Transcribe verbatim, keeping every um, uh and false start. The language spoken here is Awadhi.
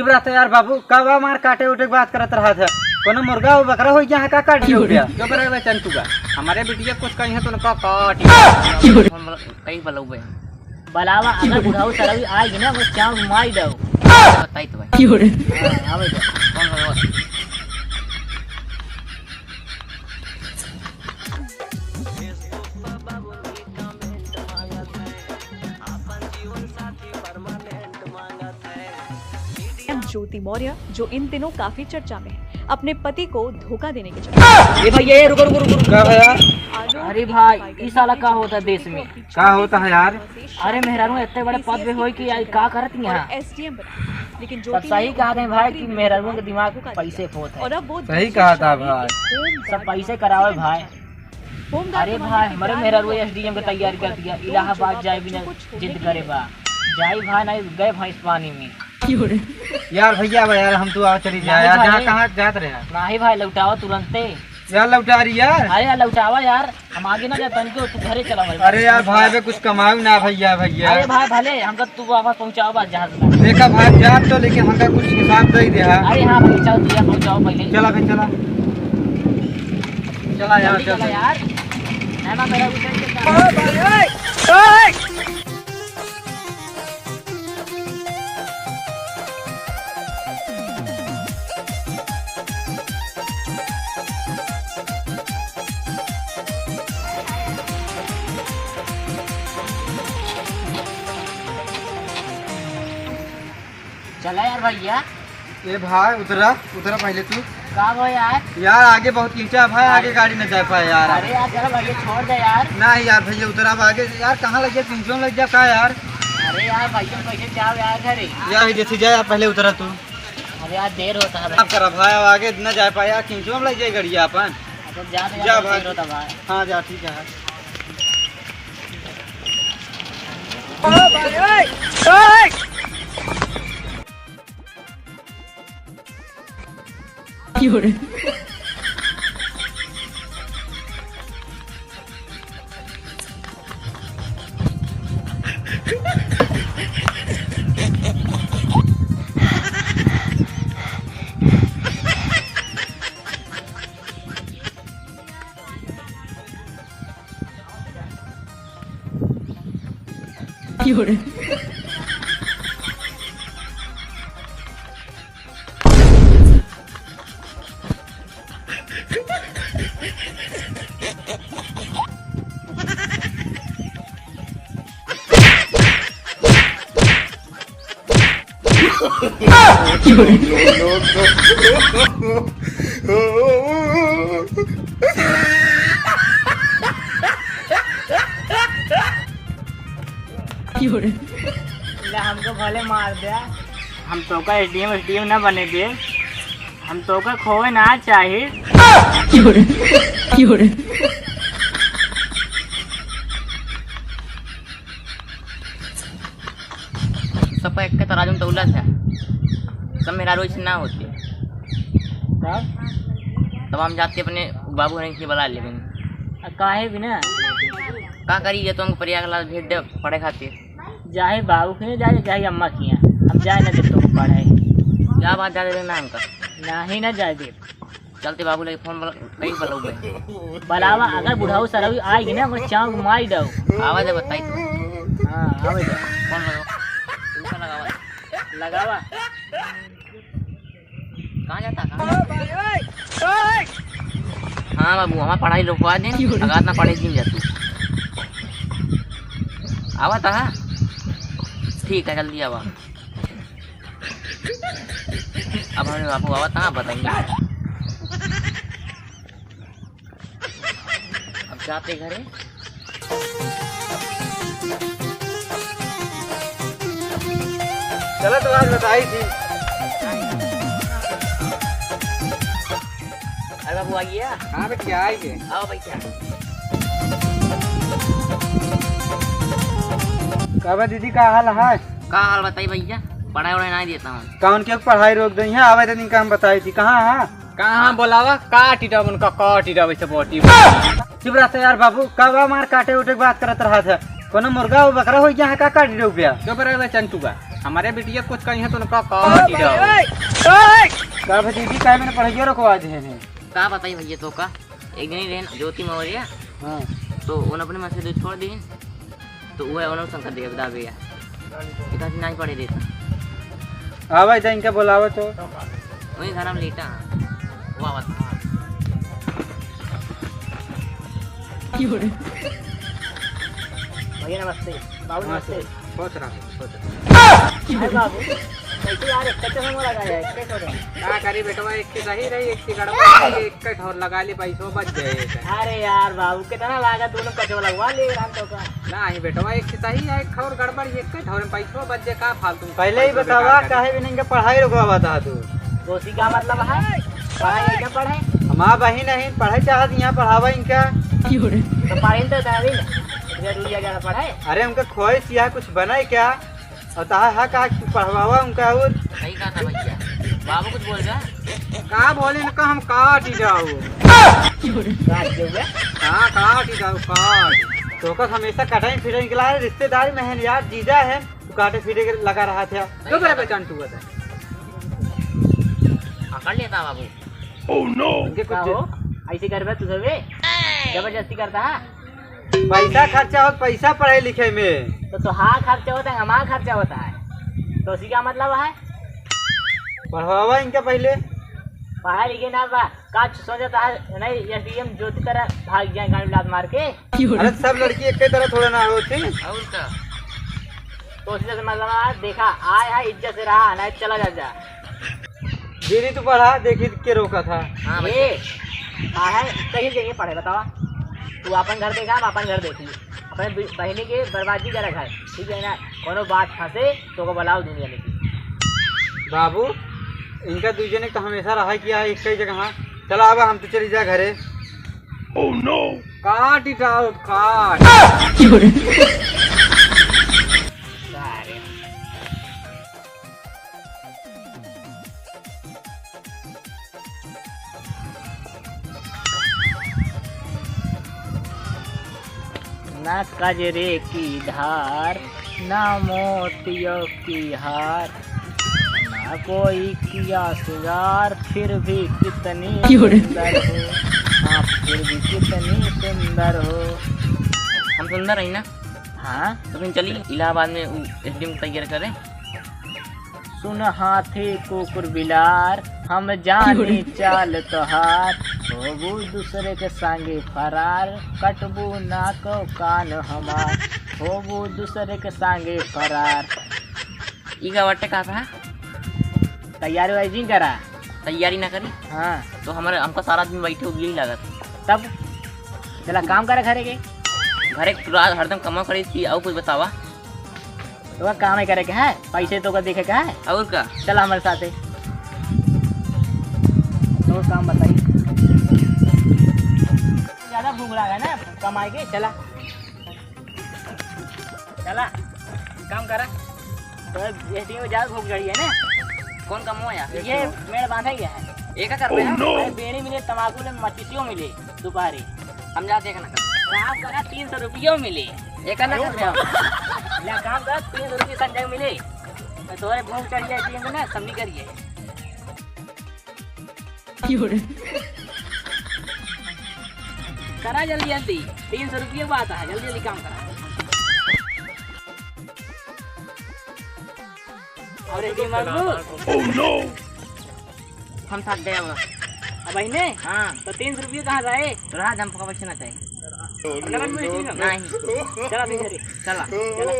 चुप रहते यार बाबू, का बा मार काटे उठे के बात करत रहत है? कोनो मुर्गा हो बकरा हो यहाँ का काट दियो गया? चुप रहे बे चंटुआ, हमारे बिटिया कुछ कही है तो उनका काट। कहीं बलौबे। बलावा, अगर बुढ़ाऊ सरवी आएगी ना, वो चाँव मार दो। बताई तो भाई। हाँ, आवे दो। कौन बलौबे? एम ज्योति मौर्य, जो इन दिनों काफी चर्चा में है, अपने पति को धोखा देने के चक्कर ए भैया, ए, रुको, रुको, रुको, रुको। का भैया? अरे भाई, ई साला का होता है देश में? का होता है यार? अरे मेहरारू इतने बड़े पद पे होई कि यार का करत यहाँ? एसडीएम बना, लेकिन ज्योति सही कहा थे भाई कि मेहरारू के दिमाग पैसे पे होता है। और अब वो सही कहा था भाई। सब पैसे करावे भाई। अरे भाई, हमारे मेहरारू एसडीएम के तैयारी कर दिया, इलाहाबाद जाए बिना जिद करे बा। जाई भाई, नहीं गए भैंस पानी में। यार भैया बा यार, हम तो आ चली जाए यार, जहाँ कहाँ जात रहे हैं। नहीं भाई, लौटावा तुरंते। यार लौटा रही यार। अरे यार लौटावा यार, हम आगे ना जाए तनिको, तू घरे चला भाई। अरे यार भाई बे, कुछ कमाऊ ना भैया, भैया। अरे भाई भले हमका तू वापस पहुँचाओ बस जहाँ से। देखा भाई, जा तो, लेकिन हमका कुछ हिसाब दे दे। अरे हाँ भाई, चल दिया, पहुँचाओ पहले। चला भाई, चला। चला यार, जल्दी चला चल। यार। है ना मेरा उठे के काम। चला यार भैया। ए भाई, उतरा, उतरा पहले तू। का भा यार? यार, आगे बहुत कीचा है भाई, आगे गाड़ी न जा पाए यार। अरे यार, चला भैया, छोड़ दे यार। नहीं यार भैया, उतरा अब आगे। यार, कहाँ लग जा, किंचो लग जा का यार? अरे यार, भैया, कैसे जाओ यार घरे? यार, जैसे जा यार, पहले उतरा तू। अरे यार, देर होता है भाई। माफ करा भाई, अब आगे न जा पाए यार, किंचो लग जाए गड़िया अपन। अच्छा, जा, जा जा भाई। देर होता भाई। हाँ, जा, ठीक है। ले, हमको भले मार दे, हम तोका एसडीएम, एसडीएम ना बने दे, हम तोका खोवे ना चाही। सबका एक के तराजू में तौला था, सब मेहरारू ऐसे ना होते। तब? तब हम जाते अपने बाबू होने के बला लेबे। आ, काहे बिना? का करी, ये तो हमको प्रयागराज भेज दे पढ़े खातिर। जाहे बाबू के जाए, जाहे अम्मा के यहाँ। हम जाए ना देब तो पढ़े। क्या बात, जाए देना हमका? नहीं ना जाए देब। चलते बाबू लगे फोन बल-, कहीं बलौबे। बलावा, अगर बुढ़ाऊ सरवी आएगी ना, ओकर चाँव माई दो। आवाज है, बताई तो। हाँ, आवे दो। फोन लगाओ। उनका लगावा। लगावा। कहाँ जाता? कहाँ जाता? हाँ बाबू, हमार पढ़ाई रोकवा दे, अगर ना पढ़े दिन जा तू। आवा था? ठीक है, जल्दी आवा। अब हमें बापू आवा था, बताएंगे। अब जाते घरे। चलो तो आज बताई थी। अरे बाबू आइए। हाँ बेटिया आइए। आओ भैया। का बा दीदी, का हाल है? का हाल बताई भैया, पढ़ाई वढ़ाई नहीं देता हूँ। कौन के पढ़ाई रोक दई है? आवे दिन का हम बताई थी, कहाँ है? कहाँ बोलावा? काटी रहा उनका, काटी रहा वैसे बोटी। चुप रहते यार बाबू, का बा मार काटे उठे के बात करत रहत है? कोनो मुर्गा हो बकरा हो यहाँ का काटी रहो गया? चुप रहे बे चंटुआ, हमारे बिटिया कुछ कही है तो उनका का हो गया? ओए, ओए। का भतीजी, काहे मैंने पढ़ाइया रुकवा दे हैं? का बताई भैया तो का, एक दिन ही रहन ज्योति मौर्य, हाँ। तो उन अपने मन से दूध छोड़ दीन, तो वह उन्होंने शंकर देव दा गया। एक आदमी नहीं पढ़े देता। आवा इधर, इनका बुलावा तो। वही घर हम लेटा। वाह, वाह। भैया नमस्ते, बाबू नमस्ते। नमस्ते। खुश रहो, खुश रहो। अरे बाबू, कैसे यार, एक कच्चा समोसा लगा है, एक कच्चा समोसा। का करी बेटवा, एक के सही रही, एक के गड़बड़ रही, एक के ठोर लगा ली, पैसो बच जाए। अरे यार बाबू, कितना लागा दोनों कचवा लगवा ले हम तो का। नहीं बेटवा, एक के सही है, एक ठोर गड़बड़, एक के ठोर में पैसो बच जाए, का फालतू में पहले ही पैसो बतावा, बेकार करे। काहे भी नहीं के पढ़ाई रुकवा बता तू। दोषी का मतलब है? पढ़ाई नहीं पढ़े? हमार बहिन नहीं पढ़े चाहत, यहाँ पढ़ावा इनका। तो पढ़े तो था भी ना, जरूरी है ज्यादा पढ़े। अरे उनका ख्वाहिश यह कुछ बने क्या? और तहा हा का तू पढ़वावा उनका और? सही कहा था भैया। बाबू कुछ बोल रहा? का बोले इनका हम काट ही जाओ। काट देवे? हाँ, काट ही जाओ, काट। तो का हमेशा कटाई फिरे निकला है, रिश्तेदारी में है यार, जीजा है, तू काटे फिरे के लगा रहा था। सही तो मेरा कहा। पहचान तू बता। पकड़ लेता बाबू। Oh no! उनके कुछ का हो? ऐसे करबे तू सबे? जबरदस्ती करता है? पैसा खर्चा होत, पैसा पढ़े लिखे में। तो तोहार खर्चा होता है, हमार खर्चा होता है। तो उसी का मतलब है? पढ़वावा इनका पहले। पढ़ा लिखे ना बा, का सोचता है? नहीं, एसडीएम ज्योति तरह भाग जाए गाड़ी लात मार के। अरे सब लड़की एक ही तरह थोड़ा ना होती। और का? तो उसी से मतलब है, देखा, आए है इज्जत से रहा, नहीं चला जा, जा। दीदी तू पढ़ा, देखी के रोका था। हाँ भैया। ये, हाँ है, कहीं के ये पढ़े बतावा। तू अपन घर देखा, हम अपन घर देखी। अपने बि-, बहिनी के बर्बादी करे घर, ठीक है ना? कोनो बात फंसे तो को बुलाओ दुनिया में। बाबू, इनका दुई जने तो हमेशा रहा किया है एक ही जगह। चला अब हम तो चली जा घरे। Oh no! काट ही जाओ, काट। सारे। ना कजरे की धार, ना मोतियों की हार, ना कोई किया श्रृंगार, फिर भी कितनी क्यों रे? सुंदर हो, आप फिर भी कितनी सुंदर हो। हम सुंदर है ना? हाँ। तो फिर चलिए इलाहाबाद में उ एसडीएम तैयार करें। सुन हाथी कुकुर बिलार, हम जानी चाल तोहार, होबू दूसरे के संगे फरार, कटबू नाक कान हमार, होबू दूसरे के संगे फरार। ई का बाटे का था? तैयारी वैयारी जिन करा। तैयारी ना करी? हाँ। तो हमारे, हमका सारा दिन बैठे हुए यही लागत। तब चला काम करे घरे के। घरे के पूरा हरदम कमा करे थी, और कुछ बतावा? तो का काम है करे के है, पैसे तो का देखे के है। और का? चला हमारे साथे। तो काम बताई। ज्यादा भूख लगा है ना कमाई के, चला। चला, काम करा। तो ये टीम में ज्यादा भूख चढ़ी है ना? कौन कमवा या? ये मेड़ बांधा गया है। एका कर रहे हैं? Oh, no! अरे, बेड़ी मिले, तमाकू ले, मचिसियो मिले, दुपहरी। हम जा देखना कर। काम करा, तीन सौ रुपयो मिले। एका ना कर रहे हैं? ले, काम करा, तीन सौ रुपये संजय मिले। तो तोरे भूख चढ़ी है, टीम में ना, सब निकल गए। क्यों रे? करा जल्दी जल्दी, तीन सौ रुपये बात है, जल्दी जल्दी काम करा। और एक दिन मार लो। Oh no! हम थक गए अब। अब बहिने? हाँ। तो तीन सौ रुपये कहाँ रहे? राज हम पका बचना चाहिए। नगद में नहीं। चला भी घरे। चला। चला।